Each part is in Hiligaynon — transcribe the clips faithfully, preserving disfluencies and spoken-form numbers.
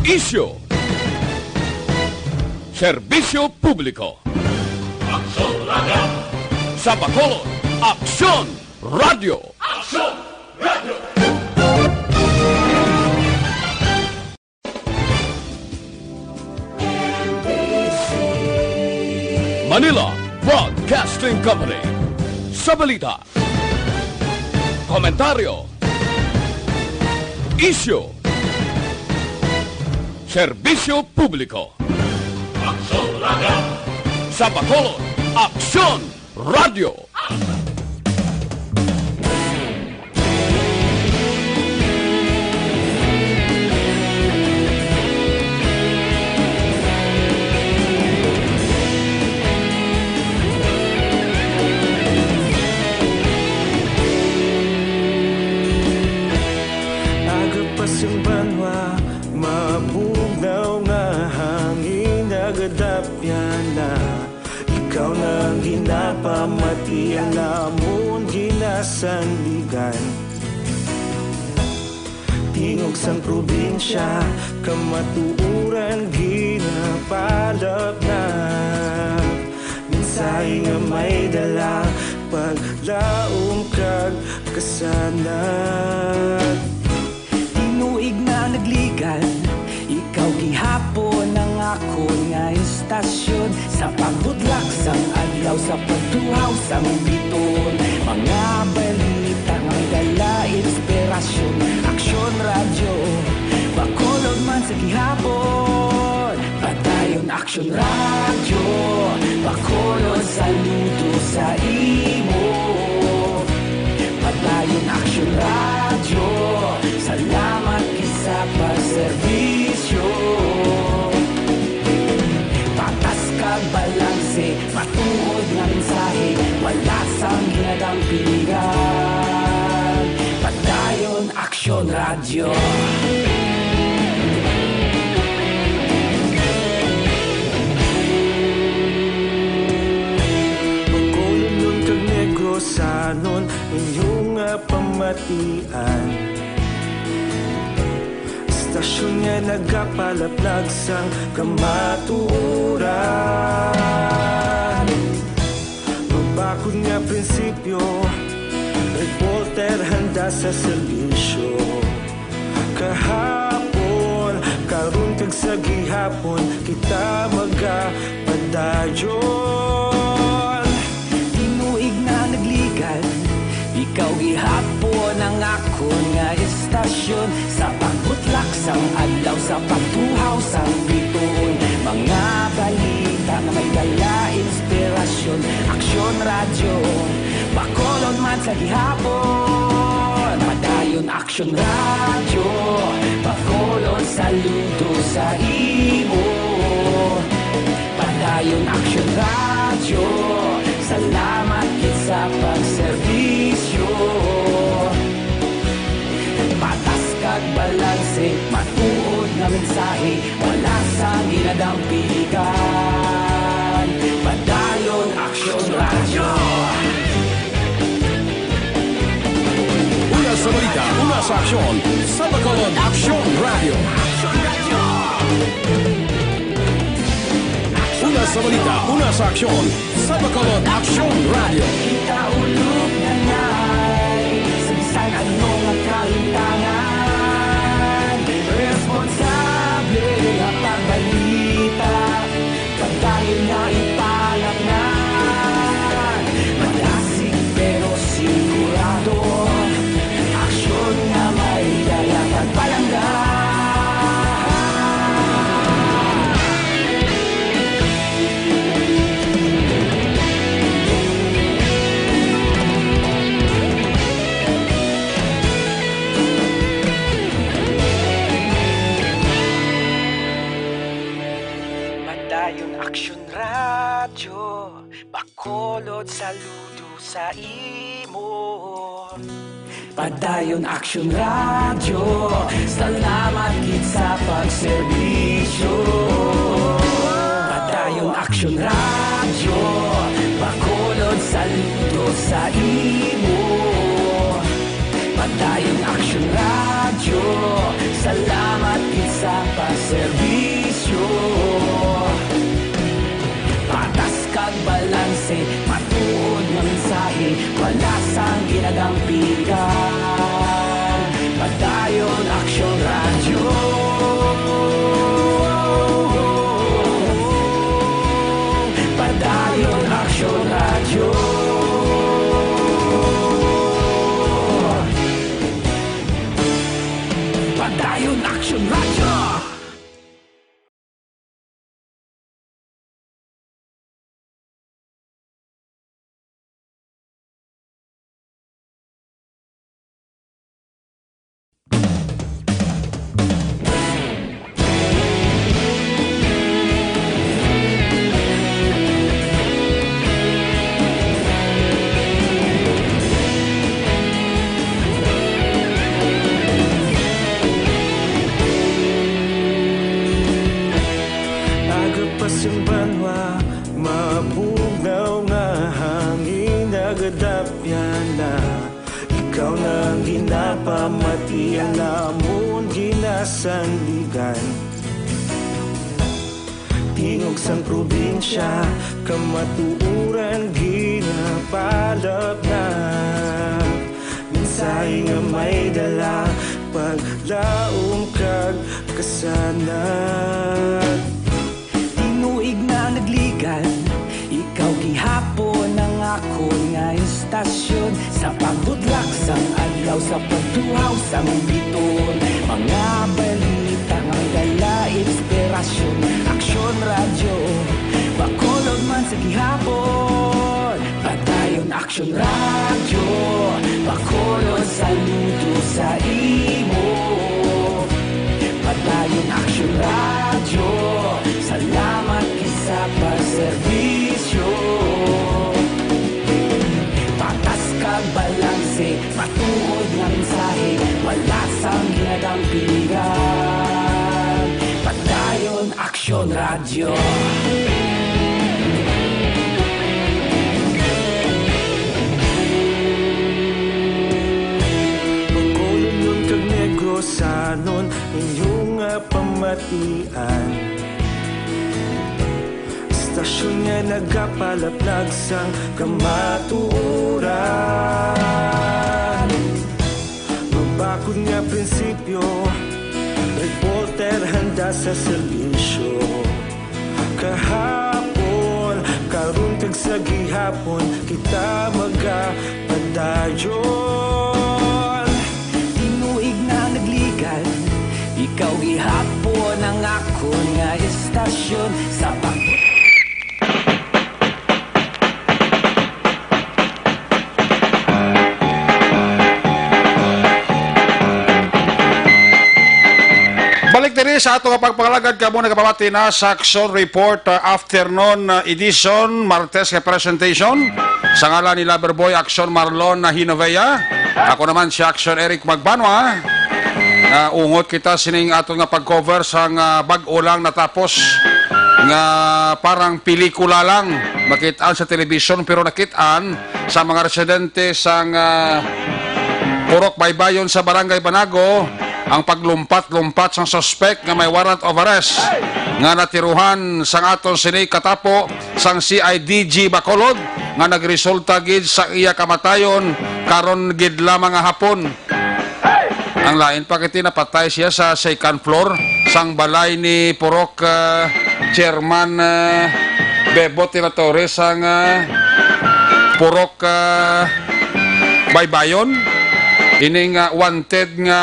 Isyu. Serbisyo publiko. Aksyon Radio. Sa Bacolod, Aksyon Radio. Aksyon Radio. Manila Broadcasting Company. Sa balita, komentaryo, isyu, serbisyo publiko. Aksyon Radio. Sa Bacolod, Aksyon Radio. Aga pa sing banwa, mabugnaw nga hangin nagadapyan na. Ikaw na ang ginapamati, ang amon ginasandigan. Tingog sang probinsya, kamatuoran ginapalapnap. Mensahe nga may dala, paglaom kag kasanag. Tinuig na nagligan, ikaw gihapon ang akon nga istasyon. Sa pagbutlak sang adlaw, sa pagtuhaw sang biton, mga balita nga may dala inspirasyon. Aksyon Radyo, Bacolod man sa gihapon. Padayon Aksyon Radyo, Bacolod, saludo sa imo. Padayon Aksyon Radyo, salamat gid sa pagserbisyo. Patas kag balanse, matuod nga mensahe, wala sang ginadampigan. Padayon Aksyon Radyo. Bacolodnon kag Negrosanon, inyo nga pamatian. Istasyon nga nagapalaplag sang kamatuoran. Mabakod nga prinsipyo, reporter handa sa serbisyo. Kahapon, karon kag sa gihapon, kita magapadayon. Tinuig na nagligan, ikaw gihapon ang akon nga istasyon. Sa pagbutlak sang adlaw, sa pagtuhaw sang bituon, mga balita nga may dala inspirasyon. Aksyon Radyo, Bacolod man sa gihapon. Padayon Aksyon Radyo, Bacolod, saludo sa imo. Padayon Aksyon Radyo, salamat gid sa pagserbisyo. Patas kag balanse, matuod nga mensahe, wala sang ginadampigan. Padayon Aksyon Radyo. Una sa balita, una sa aksyon, sa Bacolod, Aksyon Radyo. Una sa balita, una sa aksyon, sa Bacolod, Aksyon Radyo. Kita ulog na ngay, sa bisan ano nga kalimtangan, responsable nga pagbalita. Padayon nga ipalapngan, madasig pero sigurado. Aksyon nga may dala pagpalangga. Padayon Aksyon Radyo, Bacolod, saludo sa imo. Padayon Aksyon Radyo, salamat gid sa pagserbisyo. Padayon Aksyon Radyo, Bacolod, saludo sa imo. Padayon Aksyon Radyo, salamat gid sa pagserbisyo. Ayon Action Radio! Agapas ang banwa, mabugnaw nga hangin nagadapyan na. Ikaw na ang ginapamatian namon ginasandigan. Tingog sang probinsya, kamatuoran ginapalapnag. Mensahe nga may dala, paglaom kag kasanag. Tinuig na nagligan, ikaw gihapon ang akon nga istasyon. Sa pagbudlak sang adlaw, sa pagtuhaw sang biton, mga balita nga may dala inspirasyon. Aksyon Radyo Bacolod man sa gihapon. Padayon Aksyon Radyo Bacolod, saludo sa imo. Padayon Aksyon Radyo, salamat gid sa pagserbisyo. Patas kag balanse, matuod nga mensahe, wala sang ginadampigan. Padayon Aksyon Radyo. Bacolodnon kag Negrosanon, inyo nga pamatian. Istasyon nga nagapalapnag sang kamatuoran. Mabakod nga prinsipyo, reporter handa sa serbisyo. Kahapon, karon kag sa gihapon, kita magapadayon. Tinuig na nagligan, ikaw gihapon ang akon nga istasyon sa pag- Balik diri sa ato nga pagpangalagad, kamo nagapamati na sa Aksyon Report, uh, Afternoon, uh, Edition, Martes nga presentation. Sa ngalan ni Loverboy Aksyon Marlon na Hinovea, ako naman si Aksyon Eric Magbanwa. Uh, ungot kita sining ato nga pag-cover sang, uh, bag-o lang natapos nga parang pelikula lang makit-an sa telebisyon, pero nakit-an sa mga residente sang, ah, Purok Baybayon sa Barangay Banago ang paglumpat-lumpat sang suspek nga may warrant of arrest nga natiruhan sang aton sini katapo sang C I D G Bacolod, nga nagresulta gid sa iya kamatayon karon gid lamang nga hapon. Ang lain pa kay napatay siya sa second floor sang balay ni Purok, ah, Chairman, ah, Bebot de la Torre sang, ah, Purok, ah, Baybayon. Ining, ah, wanted nga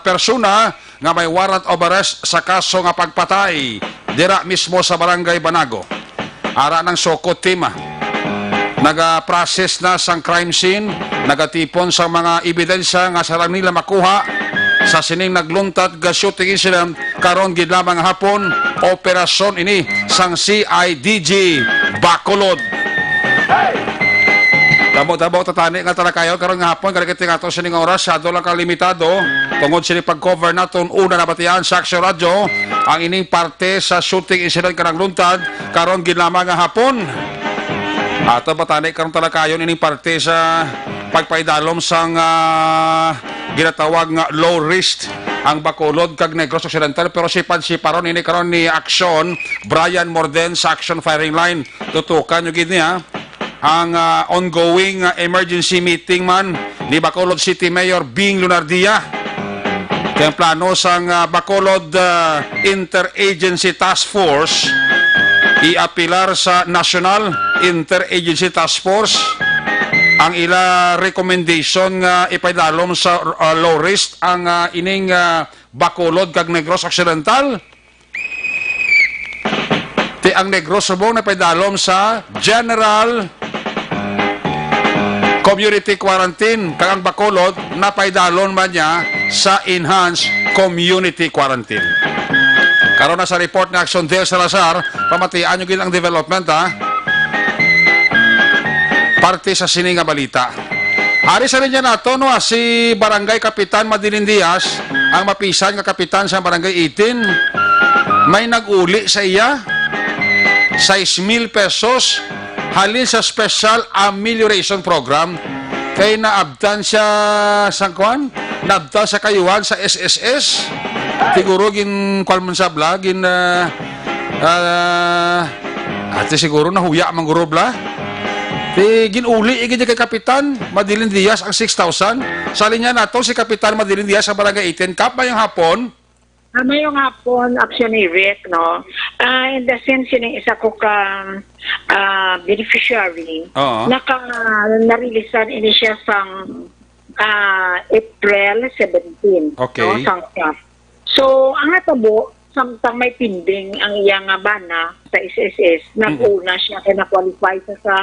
persona nga may warrant of arrest sa kaso nga pagpatay dira mismo sa Barangay Banago. Ara nang SOCO team, ah, naga-process na sang crime scene, nagatipon sang mga ebidensya nga sarang nila makuha sa sining nagluntad nga shooting incident karon gid lamang hapon. Operasyon ini sang C I D G Bacolod. Damo-damo ta tani nga talakayon karon nga hapon, kay kini nga ato sining oras, masyado lang ka limitado tungod sini pag-cover naton. Una, nabatian sa Aksyon Radyo ang ining parte sa shooting incident nga nagluntad karon gid lamang nga hapon. Ato pa tani karon talakayon ining parte sa pagpaidalom sang, ah, ginatawag nga low risk ang Bacolod kag Negros Occidental, pero sipad-siparon ini karon ni Aksyon Brian Morden sa Aksyon Firing Line. Tutukan nyo gid niya ang, ah, ongoing, ah, emergency meeting man ni Bacolod City Mayor Bing Lunardia. Kay ang plano sang, ah, Bacolod, ah, Interagency Task Force, iapilar sa National Interagency Task Force ang ila recommendation nga ipaidalom sa, ah, low risk ang, ah, ining, ah, Bacolod kag Negros Occidental. Ti ang Negros subong napaidalom sa General Community Quarantine, kag ang Bacolod napaidalom man niya sa Enhanced Community Quarantine. Karon na sa report ni Action Del Salazar, pamatian nyo gid ang development, ha. Parte sa sini nga balita. Ari sa linya nato, no, si Barangay Kapitan Madeline Diaz, ang mapisan nga kapitan sa Barangay eighteen, may nag-uli sa iya sais mil pesos halin sa Special Amelioration Program kay naabtan siya sa, kuan, naabtan sa kayuhan sa S S S. Siguro gin, kuan man sab la, gin, ah, ah, ate, siguro nahuya man guro bla. Ti gin-uli gid kay Kapitan Madeline Diaz ang six thousand. Sa linya nato si Kapitan Madeline Diaz sa Barangay eighteen. Kap, mayong hapon. Ah, mayong hapon, Action Eric, no? Ah, in the sense, sining isa ko ka, ah, beneficiary, Oo. naka, narilisan ini siya sang, ah, April seventeen, Okay. no? Sang, so, ang natabo, samtang may pending ang iya nga bana sa S S S, Mm. nag-una siya kay na-qualify sa, sa,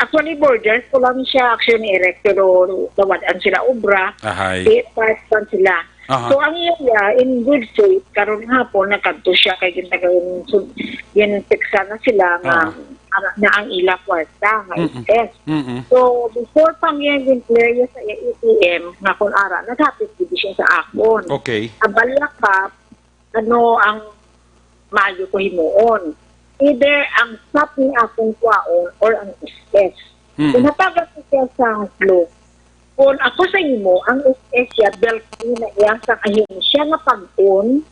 actually, borders ko lang siya, Action Eric, pero dawad-an sila obra, Ahay. i-part man sila. Aha. So, ang iya, in good faith, karon hapon, nagkadto siya kay gintaga-, gin-, ginpiksa na sila nga, Ah. nga, na ang ila kwarta nga Mm-mm. S S. Mm-mm. So, before pa niya gin-clear niya sa iya A T M, nga kung ara, naghapit gid siya sa akon. Okay. Ang balya ka, ano ang maayo ko himuon? Either ang sap ni akong kwaon or ang S S. Mm. Kung natagan ko siya sa flow, kung ako sa imo, ang S S siya, built in na iya sa ahensya nga pag-on,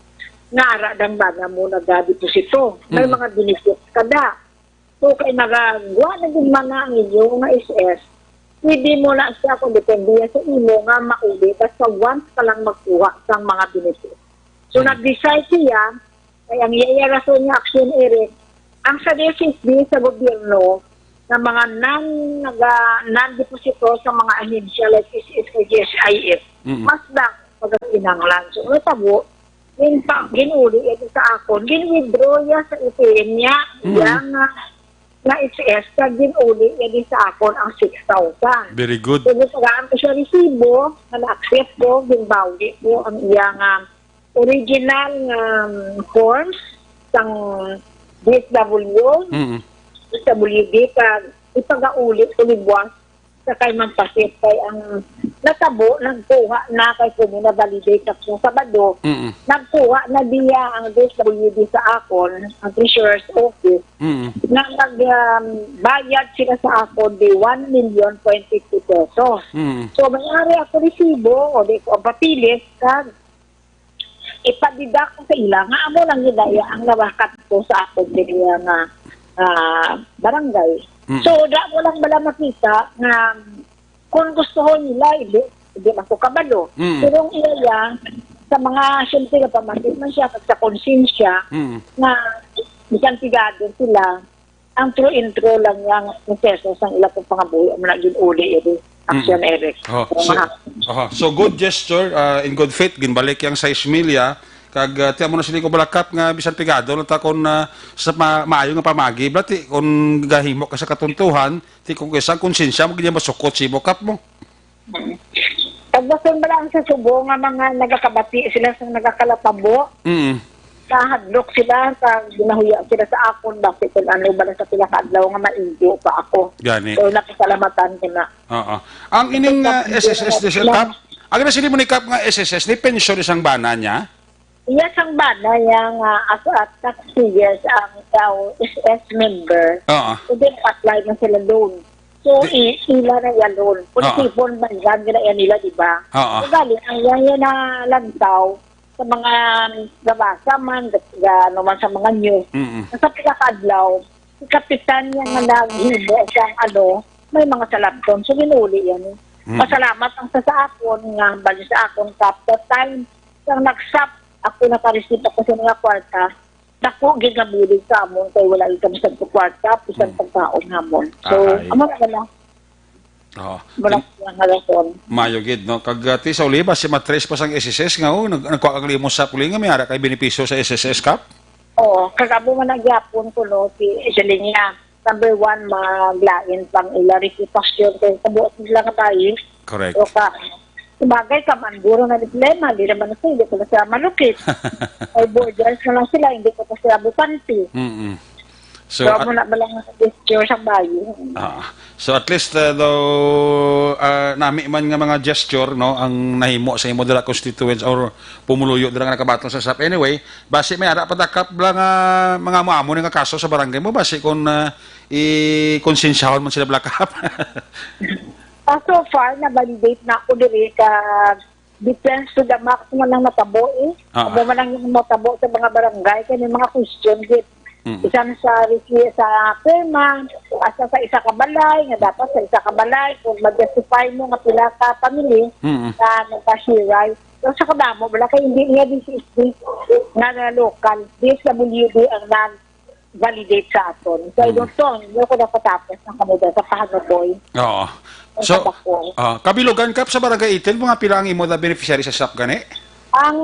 nga ara dang bana mo nagadeposito. May Mm. mga benefits ka da. So, kay nagagwa na din man na ang inyo nga S S, pwede mo na siya kung depende yan sa imo nga mauli, basta once ka lang magkuha sang mga benefits. So, Mm. nag-decide siya, kay ang iya rason nga action, Eric, ang sa D S S D sa gobyerno, nga mga non-, naga-, non-depositor sa mga ahensya like S S kag G S I S, Mm. mas dako pagkinahanglan. So, natabo, gin-, pa-, gin-uli iya sa akon, gin-withdraw iya sa A T M niya, Mm. iya nga, nga S S, kag gin-uli iya sa akon ang six thousand. Very good. So, gitagaan ko siya resibo, nga na-accept ko, ginbawi ko ang iya nga original nga, um, forms sang D S W, Mm. D S W D, kag ipagauli ko ni buwas sa kay Ma'am Pasit, kay ang natabo, nagkuha na kay kung na-validate sa Sabado, Mm. nagkuha na diya ang D S W D sa akon, ang Treasurer's Office, Mm. nga nag, um, bayad sila sa akon di one million twenty-two pesos. Mm. So, may ari ako resibo, o di ko ang papeles, kag ipadida ko sa ila nga amo lang gid iya ang nabakat ko sa akon diri nga, ah, barangay. Mm. So, da ko lang bala makita nga kung gustuhon nila, hindi, hindi man ko kabalo. Mm. Pero ang iya, sa mga, siyempre, napamati man siya, sa konsensya, Mm. nga bisan pigado sila, ang true and true lang yang proseso sang ila pong pangabuhi, amo na gin-uli ini, Action Mm. Eric. Oh, So, so, maha- oh, so good gesture, uh, in good faith, ginbalik yang sais mil, kag, uh, tiyan mo na sila ko balakat nga bisan pigado na ta kon, uh, sa ma-, maayo nga pamagi, bala ti kon gahimo ka sa katuntuhan, ti kon kaysa ang konsensya mo, gid masukot si bukap mo. Pagbason ba lang sa subo nga mga nagakabati sila sa nagakalatabo? Mm. Nahadlok sila sa ginahuya sila sa akon, basi kung ano ba na sa pila ka adlaw nga maigo pa ako. Gani. So, napasalamatan ko na. Oo. Ang ining, ah, S S S di sa Kap, ang nasiling mo ni Kap nga S S S ni pensyon isang bana niya? Iya sang bana niya nga as a taxpayers ang daw S S member. Oo. So, then apply na sila loan. So, Di- i-, ila na iya loan. Kung Oo. sipon, bayran gina iya nila, di ba? Oo. So, galing, ang iya, iya na lantaw sa mga nabasa man, ga-, ga-, ano man sa mga news. Mm-mm. Sa pila ka adlaw, si kapitan niya nga naghimo sa ano, may mga salabton. So, ginuli yan. Mm. Masalamat ang sa, sa akon, nga bali sa akon, sa after time, sang nagsap, ako nakareceive ako sa mga kwarta, dako gid nga bulig sa amon kay wala gid kami sa kwarta, bisan Mm. pagkaon namon. So, Ahay. amo na lang. Oo. Mura Tin-, sa nga rason. Mayo gid, no? Kag, ah, ti sa uli, basi matrace pa sang S S S nga, oh, nag-, nagkuha kag limos sa puli nga may ara kay benepisyo sa S S S, Kap? Oo, kag amo man ang gyapon ko, no, si Eugenia. Number one, maglain pang ila reputasyon kay sa buot nila nga bayi. Correct. So, ka, sabagay, ka man, guro na problema, di naman sa, hindi ko na sila malukit. Ay, borders na lang sila, hindi ko pa sila butante. Mm-mm. So, So, amo at na ba lang ang gesture sa bayi? Ah, so at least, uh, though, uh, nami man nga mga gesture, no, ang nahimo sa imo dira constituents or pumuluyo dira nga nakabaton sa sap. Anyway, basi may ara pa dakap bala nga mga amo-amo ni nga kaso sa barangay mo, basi kung, uh, i-konsensyahon man sila bala, Kap. Ah, so far, na-validate na ako diri ka defense to the max man ang natabo, eh. Ah. Amo man ang natabo sa mga barangay, kay may mga question gid. Mm. Isa na sa resi-, sa firma, asa sa isa ka balay, nga dapat sa isa ka balay, kung ma-justify mo nga pila ka family Mm. na nagpa-share. So, sa kadamo, wala kay hindi niya D C S D nga, nga local, D S W D ang nag validate sa aton. So, I don't know, hindi ko nakatapos ng kanila sa pahanuboy. Oo. Ang So, tabako. ah, kabilugan, Kap, sa Barangay eighteen, mga pila ang imo na beneficiary sa sap gani? Ang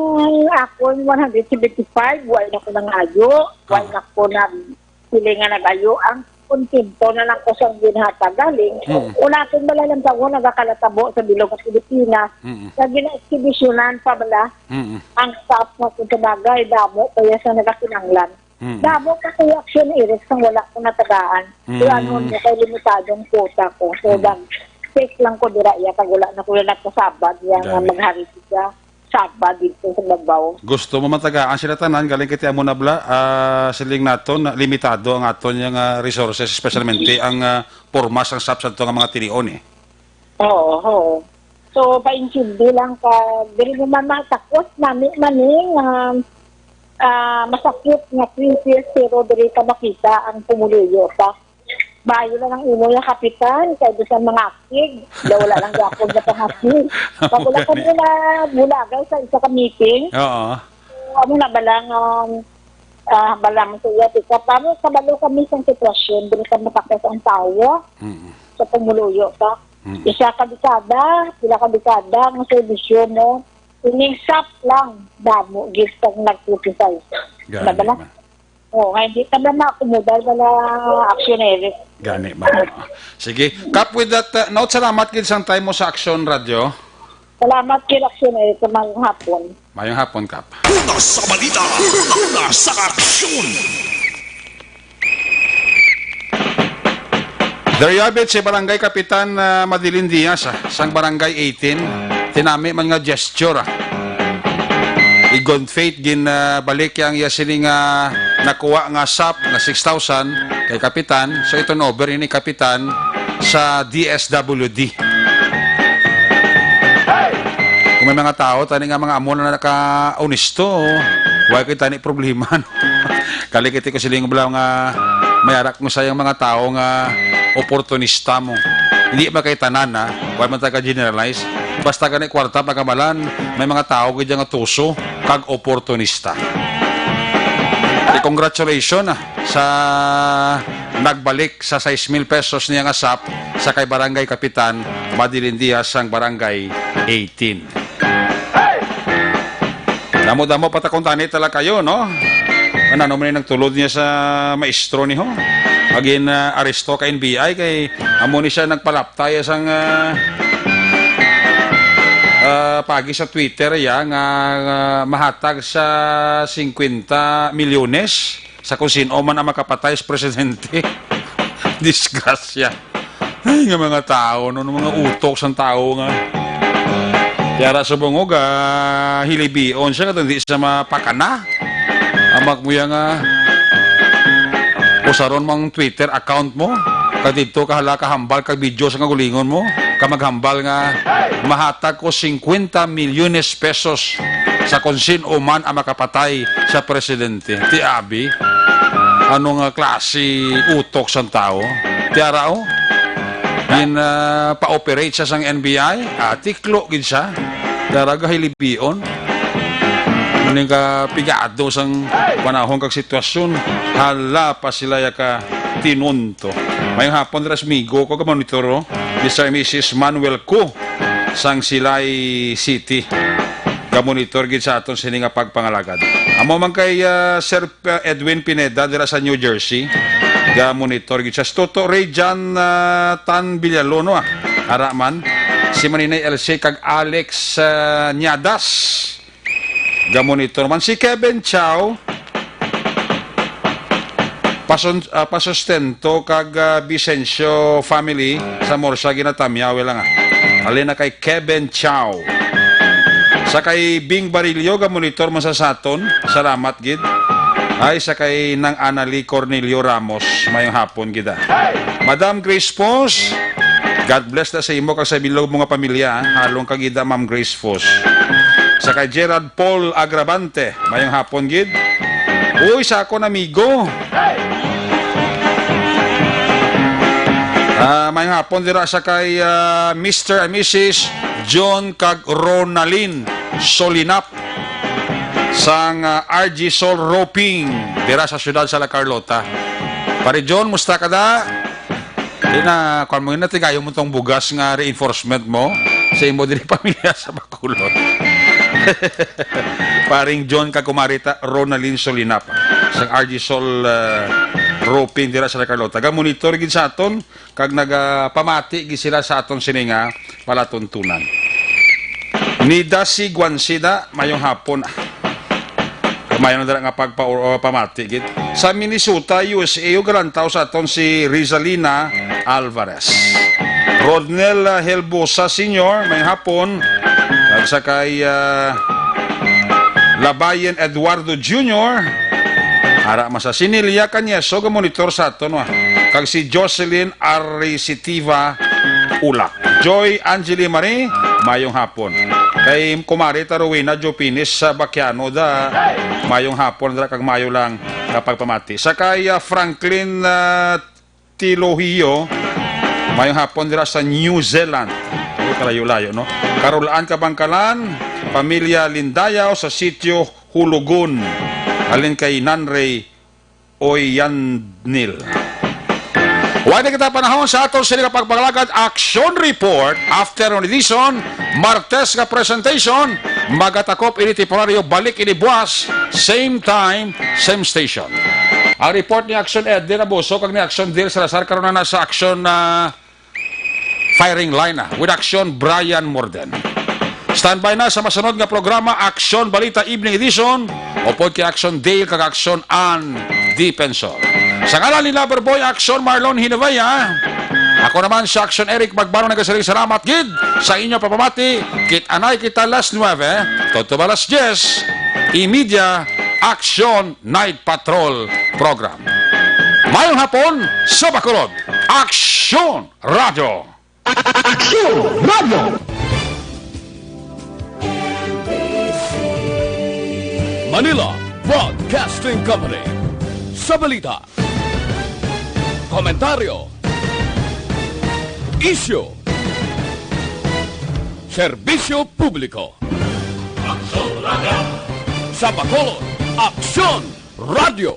akon one hundred seventy-five, wala na ko nangayo, wala Oo. na ko nag-, sila nga nag-ayo. Ang kontento na lang ko sa ginhatag galing. Mm. Una akong malalamdaw, nagakalatabo sa bilog sa Pilipinas, Mm. na gina-exhibitionan pa bala Mm. ang staff na kung sa bagay, damo kaya sa nagakinanglan. Mm. Damo ka kay action, Eric, sang wala ko natagaan. Mm. Kaya ano niya kay limitado ang quota ko. So, Mm. nag-check lang ko dira iya, kag wala na ko na nagkasabad iya nga Gani. maghari siya. Sabad dito sa babaw. Gusto mo matagaan sila tanan, galing kiti amo na bala, ah, siling naton, na limitado ang aton nga resources, especialmente ang, ah, porma sang sap sa ato nga mga tinion, eh. Oo, oo. So, paintindi lang ka, diri mo man matakos, nami man, eh, nga, ah, masakit nga princess, pero diri ka makita ang pumuluyo ka. Bayo lang ang imo nga kapitan, kay bisan mga aktig, daw wala lang gyapon na pangaktig. Pag wala ko Okay. nila bulagay sa isa ka meeting, Oo. amo na ba lang, um, ah, balang sa iya, tika, paano kabalo kami sa sitwasyon, dili ka matakos ang tawo Mm. sa pumuluyo ka. Mm. Isa ka dekada, pila ka dekada, ang serbisyo mo, ining sap lang, damo, gid kang nag-criticize. Gani Madala? man. Oo, nga hindi ka na maakomodar, wala, aksyon, Eric. Gani man. Sige. Kap, with that, uh, note, salamat gid sang time mo sa Aksyon Radyo. Salamat gid, Aksyon, Eric, sa mga hapon. Mayong hapon, Kap. Una sa balita, una sa aksyon. There you have it, si Barangay Kapitan, ah, Madeline Diaz, ah, sang Barangay eighteen. Tinami man nga gesture, ah. I-good faith, gin, ah, balik ang iya sini nga nakuha nga sap nga six thousand kay Kapitan. So, i-turn over ini, Kapitan, sa D S W D. Kung may mga tao, tani nga mga amo na naka-onesto, wala kay tani problema, no? Kalikiti ko siling bala nga may arak mo sayang mga tao nga oportunista mo. Hindi man kay tanan, ha? Wala man taga-generalize. Basta gani kwarta pagkamalan, may mga tao gid nga tuso kag oportunista. Di congratulations, ah, sa nagbalik sa sais mil pesos niya nga sap sa kay Barangay Kapitan Madeline Diaz sang Barangay eighteen. Damo-damo patakon tani tala kayo, no? Ano, ano man yung nagtulod niya sa maestro ni ho? Agin, ah, aresto ka N B I kay amo ni siya nagpalaptay sang, ah, ah, pagi sa Twitter ya nga, ah, mahatag sa singkwenta milyones sa kung sino man ang makapatay sa presidente. Disgrasya. Ay, nga mga tao, no, mga utok sang tao nga. Yara subong og, ah, hilibion siya, katong di siya mapakana. Amak mo yan nga, usaron mo ang Twitter account mo. Kadidto ka hala ka hambal kag video sa kagulingon mo. Ka maghambal nga mahatag ko singkwenta milyones pesos sa kung sino man ang makapatay sa presidente. Ti abi, ano nga klase utok sang tao? Ti ara, oh. Gin, ah, pa-operate siya sang N B I, ah, tiklo gid siya. Dara gahilibion. Muning ka pigado sang panahon kag sitwasyon. Hala pa sila ya ka tinunto. Mayong hapon, Rasmigo, ko ka monitor, oh. Mister and Missus Manuel Cu sang Silay City. Gamonitor gid sa aton sini nga pagpangalagad. Amo man kay, ah, Sir, ah, Edwin Pineda dira sa New Jersey. Gamonitor gid sa Toto Ray John, ah, Tan Villalon, ah. Ara man si Maninay Elsie kag Alex, ah, Niadas. Gamonitor man si Kevin Chow. Pasun-, ah, pasustento kag, ah, Vicencio family sa Morsa ginatamyaw lang, ah. Halin na kay Kevin Chow. Sa kay Bing Barillo, gamonitor man sa saton. Salamat gid. Ay, sa kay Nang Anali Cornelio Ramos, mayong hapon gid, ah. Madam Grace Fos, God bless na sa imo kag sa bilog mo nga pamilya, ah. Halong ka gid, ah, Ma'am Grace Fos. Sa kay Gerald Paul Agravante, mayong hapon gid. Uy, sa akon amigo. Ah, mayong hapon dira sa kay, ah, Mister and Missus John kag Ronalyn Solinap sang, ah, R G Sol Roping dira sa siyudad sa La Carlota. Pare John, musta ka da? Di na, kwan mo yun, natigayon mo tong bugas nga reinforcement mo sa imo diri pamilya sa Bacolod. Paring John kag kumari ta, Ronalyn Solinap, sang R G Sol, ah, Roping dira sa La Carlota. Taga-monitor gid sa aton, kag nagapamati gid sila sa aton sini nga palatuntunan. Ni Dasi Guansida, mayong hapon. Mayo na dira nga pagpa-, uh, pamati gid. Sa Minnesota, U S A, ug galantaw sa aton si Rizalina Alvarez. Rodnel, uh, Helbosa Senior, mayong hapon. Kag sa kay, uh, Labayen Eduardo Junior. Ara man sa Sinilia Cañeso, gamonitor sa aton, wa. Kag si Jocelyn Arisitiva Ulak. Joy Angeli Marie, mayong hapon. Kay kumari ta Rowena Jopinis sa Baquiano da, mayong hapon dira kag mayo lang nga pagpamati. Sa kay, ah, Franklin, ah, Tilohio, mayong hapon dira sa New Zealand. Ay, kalayo-layo, no? Karulaan Kabangkalan, pamilya Lindayaw sa sitio Hulugon. Halin kay Nanrey Oyanil. Wala kita panahon sa aton sini nga pagpangalagad, Action Report, afternoon edition, Martes nga presentation, magatakop ini temporaryo, balik ini buwas, same time, same station. Ang report ni Action Ed Dinabuso kag ni Action Dil Salazar karon na sa Action, ah, firing line, ah, with Action Brian Morden. Standby na sa masunod nga programa, Action Balita Evening Edition, upod kay Action Dale kag Action Ann Defensor. Sa ngalan ni Loverboy, Action Marlon Hinovea, ako naman sa Action Eric Magbano nagasiring salamat gid sa inyo pagpamati. Kit-anay kita las nuebe, tubtob alas diyes, imidya, Action Night Patrol Program. Mayong hapon sa Bacolod, Action Radio. Action Radio. Manila Broadcasting Company. Sa balita, komentaryo, isyu, serbisyo publiko. Action Radio. Sa Bacolod, Action Radio.